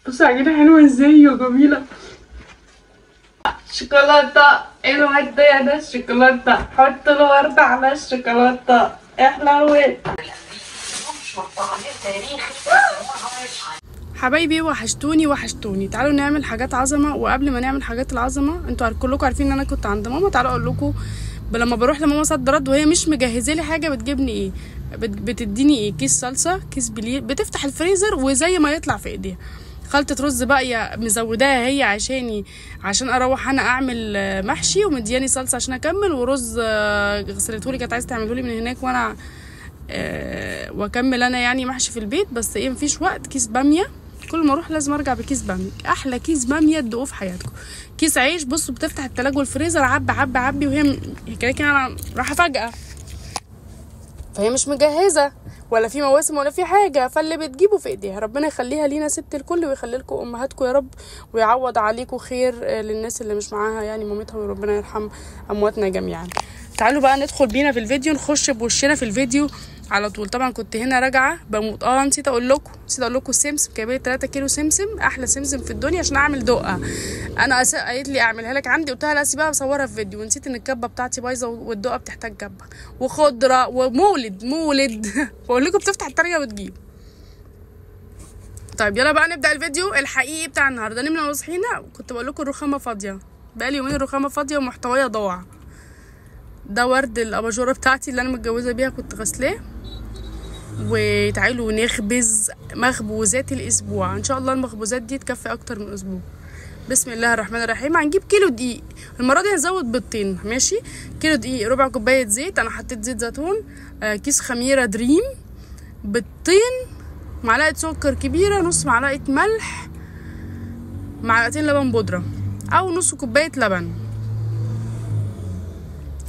بصوا عجينه حلوة ازاي وجميلة. شوكولاتة الورده يا ده الشوكولاتة، حط الورده على الشوكولاتة احلى. حبايبي وحشتوني وحشتوني، تعالوا نعمل حاجات عظمه. وقبل ما نعمل حاجات العظمة، انتوا كلكم عارفين ان انا كنت عند ماما. تعالوا اقول لكم لما بروح لماما صد رد وهي مش مجهزة لي حاجة، بتجيبني ايه؟ بتديني ايه؟ كيس صلصه، كيس بليل، بتفتح الفريزر وزي ما يطلع في ايديها. خلطه رز باقية مزوداها هي عشان اروح انا اعمل محشي، ومدياني صلصه عشان اكمل، ورز غسلتهولي كانت عايزه تعملهولي من هناك وانا واكمل انا يعني محشي في البيت، بس ايه مفيش وقت. كيس باميه، كل ما اروح لازم ارجع بكيس باميه، احلى كيس باميه تدوقوه في حياتكم. كيس عيش، بصوا بتفتح التلاجة والفريزر عب عب عبي، وهي كده كده انا رايحة فجاة، فهي مش مجهزة ولا في مواسم ولا في حاجة، فاللي بتجيبه في ايديها. ربنا يخليها لينا ست الكل، ويخلي لكم امهاتكم يا رب، ويعوض عليكم خير للناس اللي مش معاها يعني مامتها، وربنا يرحم امواتنا جميعا. تعالوا بقى ندخل بينا في الفيديو، نخش بوشنا في الفيديو على طول. طبعا كنت هنا راجعه بموت، نسيت اقول لكم، السمسم، جايبه 3 كيلو سمسم، احلى سمسم في الدنيا، عشان اعمل دقه. انا قالت لي اعملها لك عندي، قلت لها لا سيبها بصورها في فيديو، ونسيت ان الكبه بتاعتي بايظة والدقه بتحتاج كبه وخضره ومولد مولد. بقول لكم بتفتح التلاجة وتجيب. طيب يلا بقى نبدا الفيديو الحقيقي بتاع النهارده. نمنا وصحينا كنت بقول لكم الرخامه فاضية، بقالي يومين الرخامه فاضية ومحتوايا ضاع. ده ورد الاباجوره بتاعتي اللي انا متجوزة بيها، كنت غسلاه. وتعالوا نخبز مخبوزات الاسبوع، ان شاء الله المخبوزات دي تكفي اكتر من اسبوع. بسم الله الرحمن الرحيم. هنجيب كيلو دقيق، المرة دي هنزود بيضتين، ماشي. كيلو دقيق، ربع كوباية زيت، انا حطيت زيت زيتون، كيس خميره دريم، بيضتين، معلقه سكر كبيرة، نص معلقه ملح، معلقتين لبن بودره او نص كوباية لبن،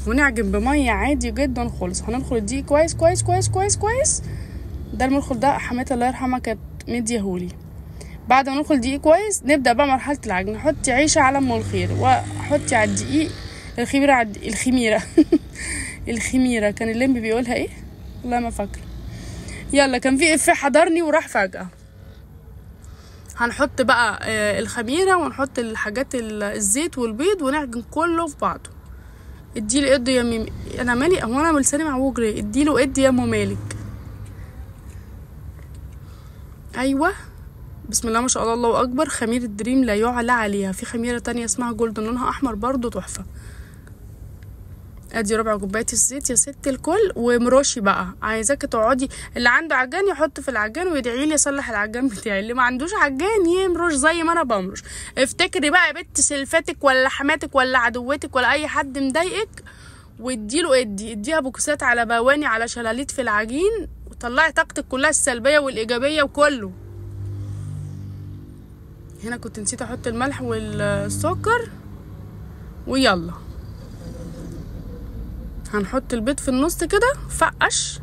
ونعجن بميه عادي جدا خالص. هندخل الدقيق كويس كويس كويس كويس كويس. ده المنخل ده حماتي الله يرحمها كانت مديهولي. بعد ما ندخل الدقيق كويس نبدا بقى مرحلة العجن. حطي عيشه على ام الخير، وحطي على الدقيق الخميره، على الخميره الخميره كان اللمبي بيقولها ايه والله ما فاكره. يلا كان في افيه حضرني وراح فجاة. هنحط بقى الخميره ونحط الحاجات الزيت والبيض ونعجن كله في بعضه. اديله ادي يا ميمي، انا مالي هو انا لساني معوج ليه؟ اديله ادي يا ام مالك. ايوه بسم الله ما شاء الله الله اكبر. خميره دريم لا يعلى عليها. في خميره تانية اسمها جولدن لونها احمر برضو تحفة. ادي ربع كوباية الزيت يا ست الكل. ومروشي بقى، عايزاكي تقعدي، اللي عنده عجان يحط في العجان ويدعي لي اصلح العجان بتاعي، اللي ما عندوش عجان يمرش زي ما انا بمرش. افتكري بقى يا بنت سلفتك ولا حماتك ولا عدوتك ولا اي حد مضايقك، واديله اديها بوكسات على بواني على شلاليت في العجين، وطلعي طاقتك كلها السلبية والايجابية وكله. هنا كنت نسيت احط الملح والسكر. ويلا هنحط البيض في النص كده، فقش،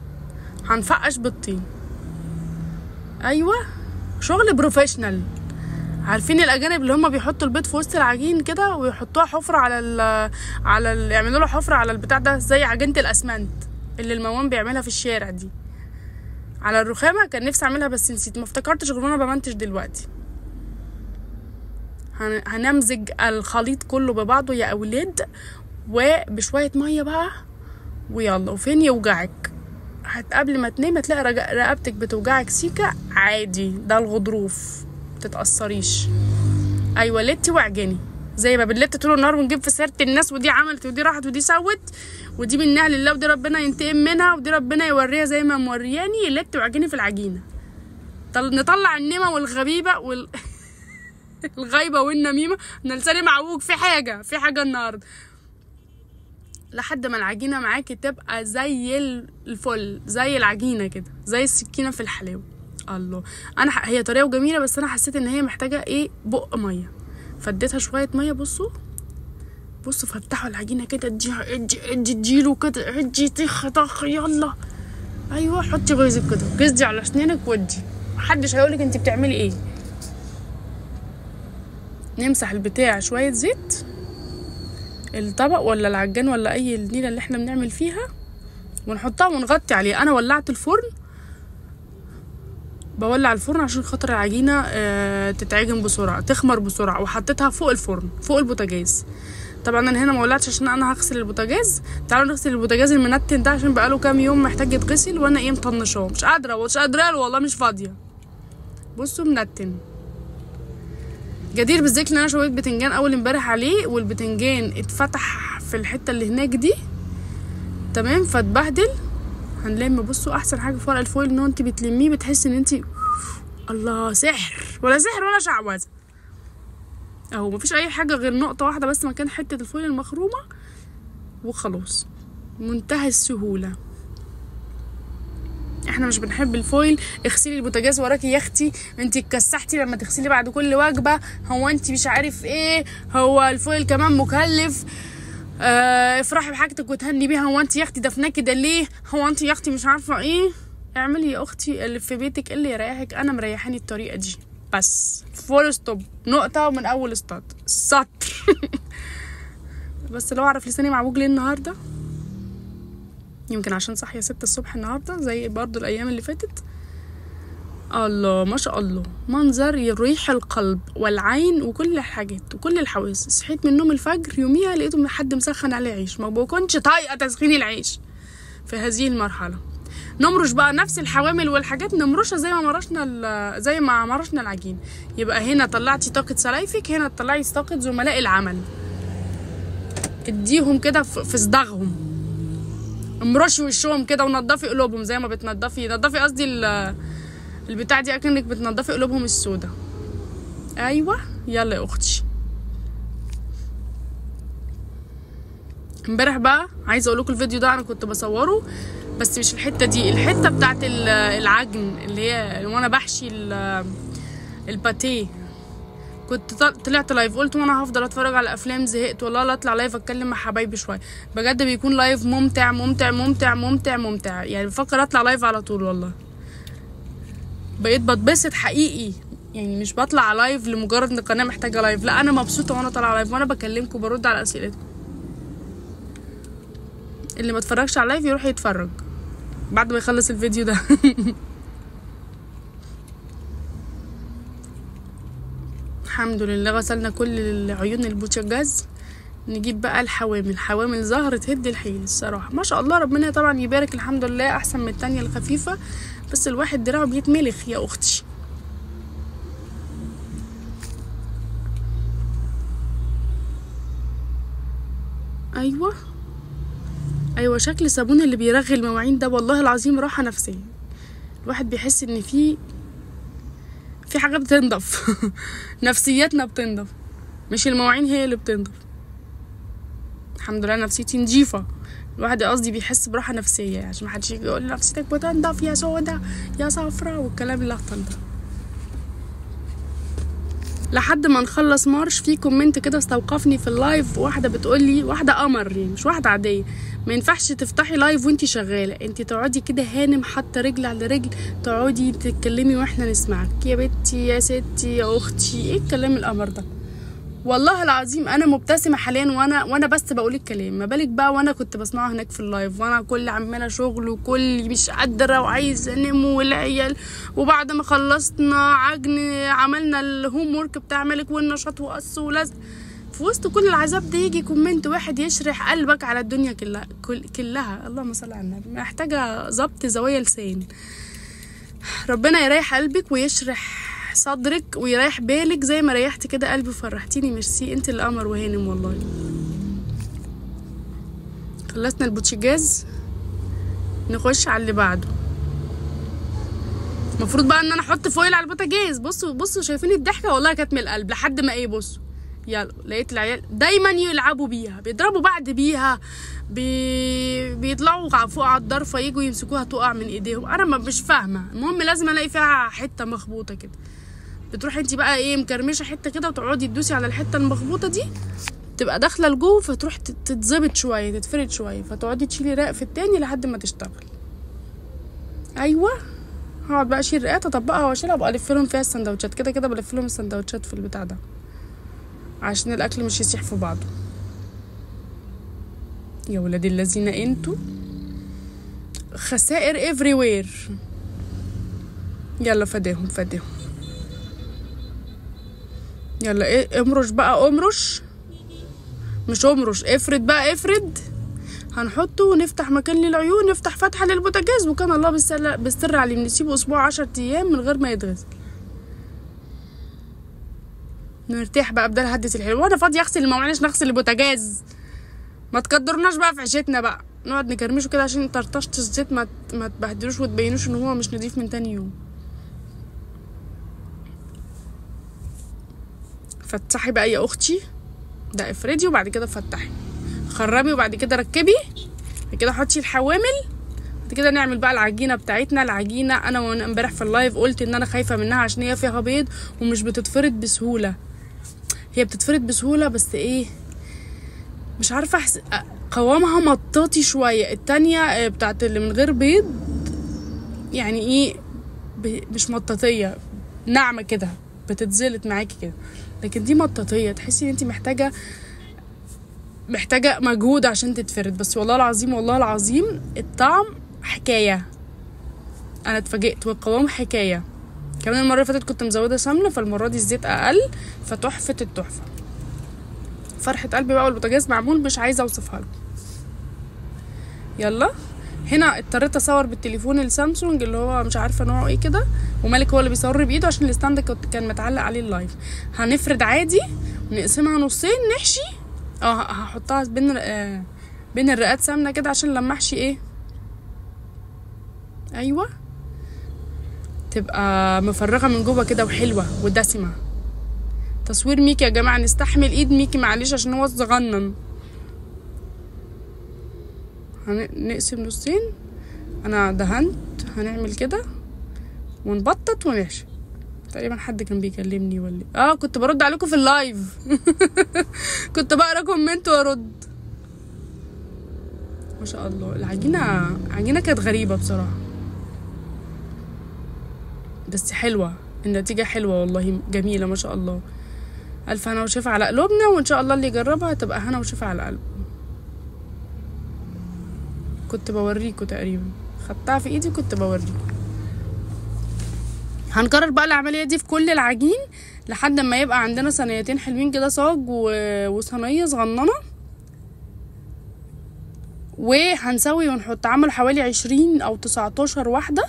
هنفقش بالطين. ايوه شغل professional. عارفين الاجانب اللي هم بيحطوا البيض في وسط العجين كده ويحطوها حفره على ال يعملوا له حفره على البتاع ده، زي عجينه الاسمنت اللي الموان بيعملها في الشارع دي على الرخامه. كان نفسي اعملها بس نسيت، ما افتكرتش غير وانا بمنتج دلوقتي. هنمزج الخليط كله ببعضه يا اولاد، وبشويه مية بقى. ويلا وفين يوجعك؟ قبل ما تنام هتلاقي رقبتك بتوجعك سيكه، عادي ده الغضروف، متتأثريش. ايوه لتي واعجني زي ما بنلت طول النهار ونجيب في سيره الناس، ودي عملت ودي راحت ودي سوت ودي منها لله ودي ربنا ينتقم منها ودي ربنا يوريها زي ما مورياني. لتي واعجني في العجينة، نطلع النمه والغبيبه الغايبه والنميمة. انا لساني معوج في حاجة، في حاجة النهارده. لحد ما العجينة معاكي تبقى زي الفل، زي العجينة كده، زي السكينة في الحلاوة. الله، انا هي طرية وجميلة، بس انا حسيت ان هي محتاجه ايه، بق مية، فاديتها شوية مية. بصوا بصوا فتحوا العجينة كده، اديها ادي ادي اديله كده، ادي طخ طخ يلا. ايوه حطي غيظك كده، جزدي على اسنانك وادي، محدش هيقولك انت بتعملي ايه. نمسح البتاع شوية زيت، الطبق ولا العجان ولا اي النيله اللي احنا بنعمل فيها، ونحطها ونغطي عليه. انا ولعت الفرن بولع الفرن عشان خاطر العجينة تتعجن بسرعة، تخمر بسرعة، وحطيتها فوق الفرن فوق البوتاجاز. طبعا انا هنا ما ولعتش عشان انا هغسل البوتاجاز. تعالوا نغسل البوتاجاز المنتن ده عشان بقاله كام يوم محتاج يتغسل، وانا ايه مطنشاه، مش قادرة، مش قادرة والله، مش فاضية. بصوا منتن. جدير بالذكر ان انا شويت بتنجان اول امبارح عليه، والبتنجان اتفتح في الحتة اللي هناك دي، تمام، فاتبهدل. هنلم. بصوا احسن حاجة في ورق ال foil ان انت بتلميه بتحسي ان انت الله، سحر ولا سحر ولا شعوذه اهو. مفيش اي حاجة غير نقطة واحدة بس مكان حتة ال foil المخرومه وخلاص، منتهى السهولة. احنا مش بنحب ال foil. اغسلي البوتاجاز وراكي يا اختي، انت اتكسحتي لما تغسلي بعد كل وجبة، هو انت مش عارف ايه، هو ال foil كمان مكلف. افرحي بحاجتك وتهني بيها، هو انت يا اختي دفناه كده ليه، هو انت يا اختي مش عارفه ايه. اعملي يا اختي اللي في بيتك اللي يريحك، انا مريحاني الطريقة دي بس، full stop، نقطة من اول سطر. بس لو اعرف لساني معوج ليه النهارده، يمكن عشان صاحية 6 الصبح النهارده زي برضو الايام اللي فاتت. الله ما شاء الله، منظر يريح القلب والعين وكل الحاجات وكل الحواس. صحيت من نوم الفجر يوميها لقيته حد مسخن عليه عيش، ما بكونش طايقة تسخين العيش في هذه المرحلة. نمرش بقى نفس الحوامل والحاجات، نمرشها زي ما مرشنا زي ما مرشنا العجين. يبقى هنا طلعتي طاقة سلايفك، هنا طلعتي طاقة زملاء العمل، اديهم كده في صداغهم، امرشي وشهم كده ونضفي قلوبهم زي ما بتنضفي، نضفي قصدي البتاع دي اكنك بتنضفي قلوبهم السودة. ايوه يلا يا اختي. امبارح بقى عايزه اقول لكم الفيديو ده انا كنت بصورة، بس مش الحتة دي، الحتة بتاعت العجن اللي هي وانا بحشي الباتيه. كنت طلعت live قلت وانا هفضل اتفرج على افلام، زهقت والله، لا اطلع live اتكلم مع حبايبي شوية. بجد بيكون live ممتع ممتع ممتع ممتع ممتع، يعني بفكر اطلع live على طول والله. بقيت بتبسط حقيقي، يعني مش بطلع live لمجرد ان القناة محتاجه live، لا انا مبسوطة وانا طالعه live وانا بكلمكم وبرد على اسئلتكم. اللي ما اتفرجش على live يروح يتفرج بعد ما يخلص الفيديو ده. الحمد لله غسلنا كل العيون البوتاجاز. نجيب بقى الحوامل، حوامل زهرة تهد الحيل الصراحة، ما شاء الله ربنا طبعا يبارك، الحمد لله احسن من التانية الخفيفة، بس الواحد دراعه بيتملخ يا اختي. ايوه ايوه، شكل الصابون اللي بيرغي المواعين ده والله العظيم راحة نفسية، الواحد بيحس ان في حاجة بتنضف. نفسيتنا بتنضف، مش المواعين هي اللي بتنضف. الحمد لله نفسيتي نظيفة، الواحد قصدي بيحس براحة نفسية، عشان ما حدش يجي يقول نفسيتك بتنضف يا سودا يا صفرا والكلام الاهطل ده. لحد ما نخلص مارش، في comment كده استوقفني في ال live، واحدة بتقول لي، واحدة قمر يعني مش واحدة عادية، ما ينفعش تفتحي live وانتي شغالة، انتي تقعدي كده هانم حاطه رجل على رجل، تقعدي تتكلمي واحنا نسمعك. يا بنتي يا ستي يا اختي، ايه الكلام القمر ده؟ والله العظيم انا مبتسمة حاليا وانا بس بقول الكلام، ما بالك بقى وانا كنت بسمعه هناك في ال live، وانا كل عماله شغل وكل مش قادرة وعايزه انام والعيال، وبعد ما خلصنا عجن عملنا ال homework بتاع مالك والنشاط وقص ولزق، في وسط كل العذاب ده يجي comment واحد يشرح قلبك على الدنيا كلها كلها. اللهم صل على النبي. محتاجه ظبط زوايا لسان. ربنا يريح قلبك ويشرح صدرك ويريح بالك زي ما ريحتي كده قلبي وفرحتيني. ميرسي، انت اللي قمر وهانم والله. خلصنا البوتاجاز، نخش على اللي بعده. المفروض بقى ان انا احط foil على البوتاجاز. بصوا بصوا، شايفين الضحكة والله كانت من القلب لحد ما ايه. بصوا يلا، لقيت العيال دايما يلعبوا بيها، بيضربوا بعض بيها، بيطلعوا فوق على الضرفه يجوا يمسكوها تقع من ايديهم. انا ما مش فاهمه، المهم لازم الاقي فيها حتة مخبوطه كده. بتروحي انت بقى ايه مكرمشه حتة كده وتقعدي تدوسي على الحتة المخبوطه دي، تبقى داخله لجوه، فتروح تتظبط شوية، تتفرد شوية، فتقعدي تشيلي رق في التاني لحد ما تشتغل. ايوه هقعد بقى اشيل رقات اطبقها واشيلها، وابقى الف لهم فيها السندوتشات كده كده، بلف لهم السندوتشات في البتاع ده عشان الاكل مش يسيح في بعضه. يا ولاد الذين انتوا خسائر everywhere. يلا فداهم فداهم. يلا ايه، امرش بقى، امرش، مش امرش، افرد بقى، افرد. هنحطه ونفتح مكان للعيون، نفتح فتحه للبوتاجاز، وكان الله بالسر عليه. نسيبه اسبوع 10 ايام من غير ما يتغسل، نرتاح بقى بدل هدة الحلو. وانا فاضية اغسل المواعين عشان نغسل البوتاجاز؟ ما تقدرناش بقى في عيشتنا بقى، نقعد نكرمشه كده عشان طرطشه الزيت ما تبهدلوش وتبينوش ان هو مش نضيف من تاني يوم. فتحي بقى يا اختي، ده افردي وبعد كده فتحي، خرمي وبعد كده ركبي، بعد كده حطي الحوامل، بعد كده نعمل بقى العجينة بتاعتنا. العجينة انا وانا امبارح في ال live قلت ان انا خايفة منها عشان هي فيها بيض ومش بتتفرد بسهولة. هي بتتفرد بسهولة بس ايه، مش عارفه قوامها مطاطي شوية. التانية بتاعت اللي من غير بيض يعني ايه، مش مطاطيه، ناعمة كده، بتتزلط معاكي كده. لكن دي مطاطيه، تحسي ان انت محتاجه مجهود عشان تتفرد. بس والله العظيم، والله العظيم الطعم حكاية، انا اتفاجئت، والقوام حكاية كمان. المرة اللي فاتت كنت مزوده سمنه، فالمره دي الزيت اقل، فتحفه التحفة. فرحه قلبي بقى، والبوتاجاز معمول مش عايزه اوصفها لكم. يلا هنا اضطريت اصور بالتليفون السامسونج اللي هو مش عارفه نوعه ايه كده، ومالك هو اللي بيصور بايده عشان ال stand كان متعلق عليه ال live. هنفرد عادي ونقسمها نصين، نحشي. هحطها بين الرقات سمنه كده عشان لما احشي ايه، ايوه، تبقى مفرغة من جوه كده وحلوه ودسمه. تصوير ميكي يا جماعة، نستحمل ايد ميكي معلش عشان هو صغنن. هنقسم نصين، انا دهنت، هنعمل كده ونبطط ونحشي. تقريبا حد كان بيكلمني ولا كنت برد عليكم في ال live. كنت بقرا comment وارد. ما شاء الله العجينة، عجينه كانت غريبة بصراحة، بس حلوة، النتيجة حلوة والله، جميلة ما شاء الله. الف هنا وشفا على قلوبنا، وان شاء الله اللي يجربها تبقى هنا وشفا على قلبه. كنت بوريكم تقريبا، خدتها في ايدي كنت بوريكم. هنكرر بقى العملية دي في كل العجين لحد ما يبقى عندنا صينيتين حلوين كده، صاج وصينيه صغننه. وهنسوي ونحط. عمل حوالي 20 او 19 واحدة،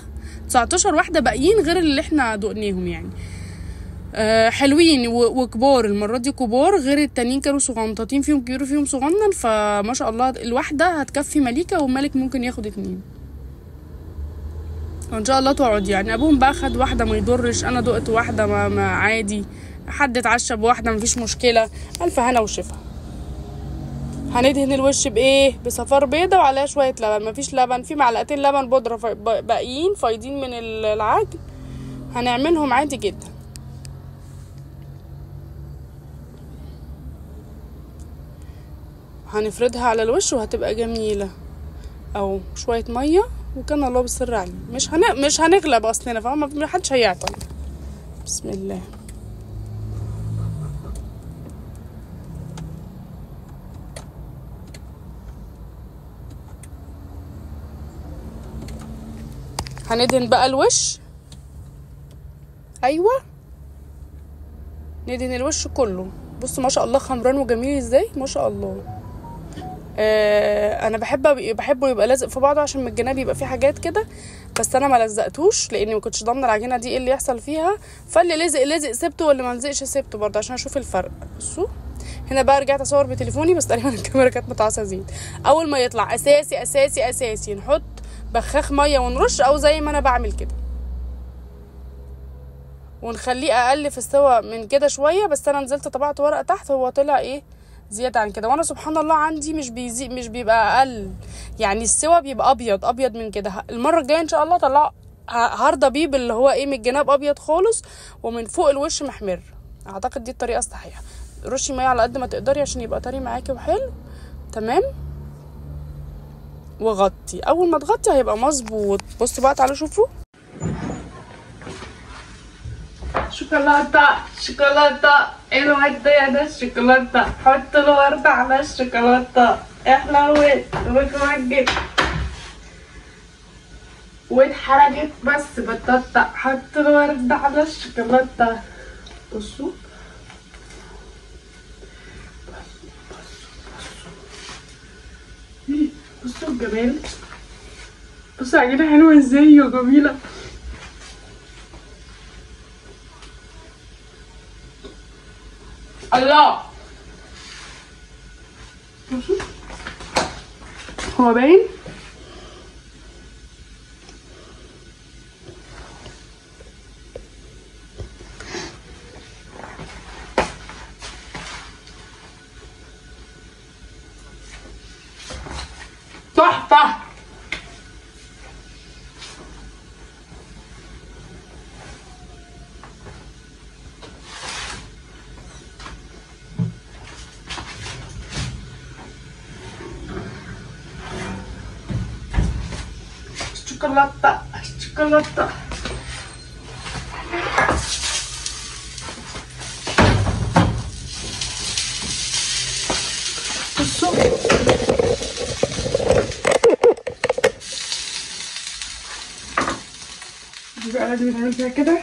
19 واحدة باقيين غير اللي احنا دقناهم يعني. حلوين وكبار المرة دي، كبار غير التانيين كانوا صغنطاطين، فيهم كبير وفيهم صغنن. فما شاء الله الواحدة هتكفي مليكة، ومالك ممكن ياخد 2 وان شاء الله تقعد يعني. ابوهم بقى خد واحدة ما يضرش، انا دقت واحدة ما عادي، حد اتعشى بواحدة مفيش مشكلة. الف هنا وشفا. هندهن الوش بايه؟ بصفار بيضة وعليها شوية لبن، مفيش لبن، في معلقتين لبن بودره باقيين فايضين من العجن، هنعملهم عادي جدا. هنفردها على الوش وهتبقى جميلة. او شوية مية وكان الله بالسر عليه. مش هنغلب اصلنا، فاهمه؟ محدش هيعطل. بسم الله. هندهن بقى الوش، ايوه ندهن الوش كله. بصوا ما شاء الله خمران وجميل ازاي، ما شاء الله. انا بحبه يبقى لازق في بعضه عشان من الجناب يبقى فيه حاجات كده، بس انا ما لزقتوش لاني ما كنتش ضامنه العجينة دي ايه اللي يحصل فيها، فاللي لزق لزق سبته واللي ما لزقش سبته برضه عشان اشوف الفرق. بصوا هنا بقى رجعت اصور بتليفوني، بس تقريبا الكاميرا كانت متعصه زيت. اول ما يطلع اساسي اساسي اساسي نحط بخاخ مية ونرش، او زي ما انا بعمل كده، ونخليه اقل في السوا من كده شوية. بس انا نزلت طبعت ورقة تحت، هو طلع ايه زيادة عن كده، وانا سبحان الله عندي مش بيزيد، مش بيبقى اقل يعني، السوا بيبقى ابيض ابيض من كده. المرة الجاية ان شاء الله طلع هرضى بيه باللي هو ايه، من الجناب ابيض خالص ومن فوق الوش محمر. اعتقد دي الطريقة الصحيحة. رشي مية على قد ما تقدري عشان يبقى طري معاكي وحلو، تمام. وغطي، اول ما تغطي هيبقى مظبوط. بصوا بقى تعالوا شوفوا. شوكولاتة شوكولاتة الوردة ده الشوكولاتة، حط الوردة على الشوكولاتة، احلوت وتوجد. واتحرقت بس بطاطا. حط الورد على الشوكولاتة. بصوا بصوا بصوا بصوا الجمال. بصوا العجينة حلوة ازاي وجميلة. الله، بصوا هو باين. تحفة. الشوكولاتة الشوكولاتة. بصوا دي بقى لازم يتعمل فيها كده.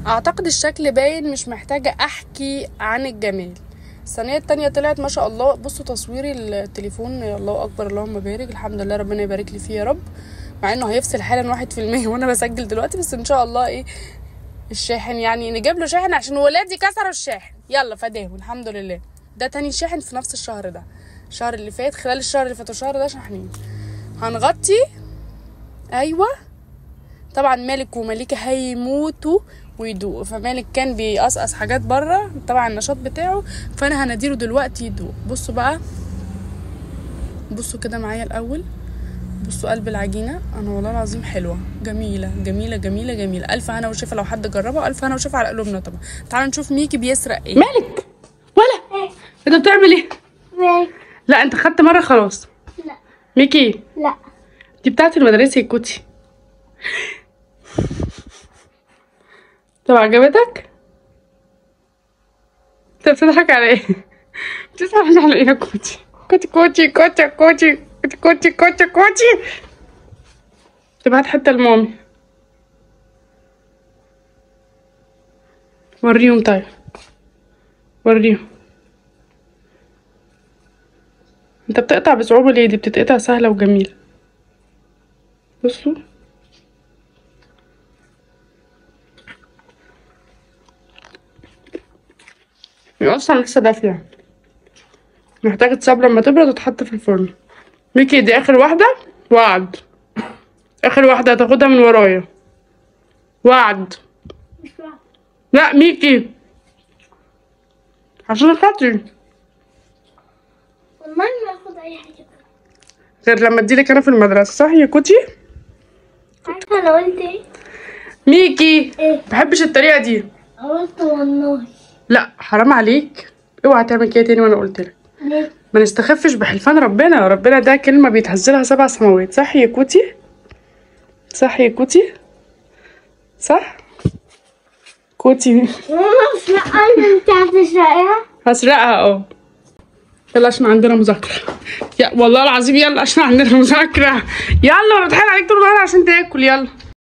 اعتقد الشكل باين، مش محتاجة احكي عن الجمال. الصينية التانية طلعت ما شاء الله. بصوا تصوير التليفون، الله اكبر اللهم بارك، الحمد لله ربنا يبارك لي فيه يا رب، مع انه هيفصل حالا 1% وانا بسجل دلوقتي، بس ان شاء الله ايه الشاحن، يعني نجيب له شاحن عشان ولادي كسروا الشاحن. يلا فداهم الحمد لله. ده تاني شاحن في نفس الشهر ده، الشهر اللي فات، خلال الشهر اللي فات والشهر ده شاحنين. هنغطي، ايوه طبعا مالك ومليكة هيموتوا ويدوقوا، فمالك كان بيقصقص حاجات بره طبعا النشاط بتاعه، فانا هنديله دلوقتي يدوق. بصوا بقى، بصوا كده معايا الاول، بصوا قلب العجينة، انا والله العظيم حلوة جميلة جميلة جميلة جميلة. الف هنا وشفا لو حد جربها، الف هنا وشفا على قلوبنا. طبعا تعالوا نشوف ميكي بيسرق ايه. مالك ولا إيه؟ انت بتعمل ايه؟ لا انت خدت مرة خلاص. لا ميكي لا، دي بتاعت المدرسة يا كوتي. طب عجبتك؟ انت بتضحك على ايه؟ بتضحك على ايه يا كوتي؟ كوتي كوتي كوتي كوتي كوتي كوتي كوتي. طب هات حتة لمامي وريهم. طيب وريهم. انت بتقطع بصعوبة ليه؟ دي بتتقطع سهلة وجميلة. بصوا هي اصلا لسه دافية، محتاجة تساب لما تبرد وتحط في الفرن. ميكي دي اخر واحدة، وعد اخر واحدة هتاخدها من ورايا، وعد. لا ميكي عشان خاطري والله ما اخد اي حاجة غير لما اديلك انا في المدرسة، صح يا كوتي؟ عارفة انا قلت ايه؟ ميكي ايه؟ مبحبش الطريقة دي. قلت والله لا حرام عليك، اوعى تعمل كده تاني وانا قلت لك. ليه؟ ما نستخفش بحلفان ربنا، ربنا ده كلمة بيتهزلها 7 سماوات، صح يا كوتي؟ صح يا كوتي؟ صح؟ كوتي ماما انت هتسرقيها؟ هسرقها اه. يلا عشان عندنا مذاكرة، يا والله العظيم يلا عشان عندنا مذاكرة، يلا انا بتحايل عليك طول النهار عشان تاكل. يلا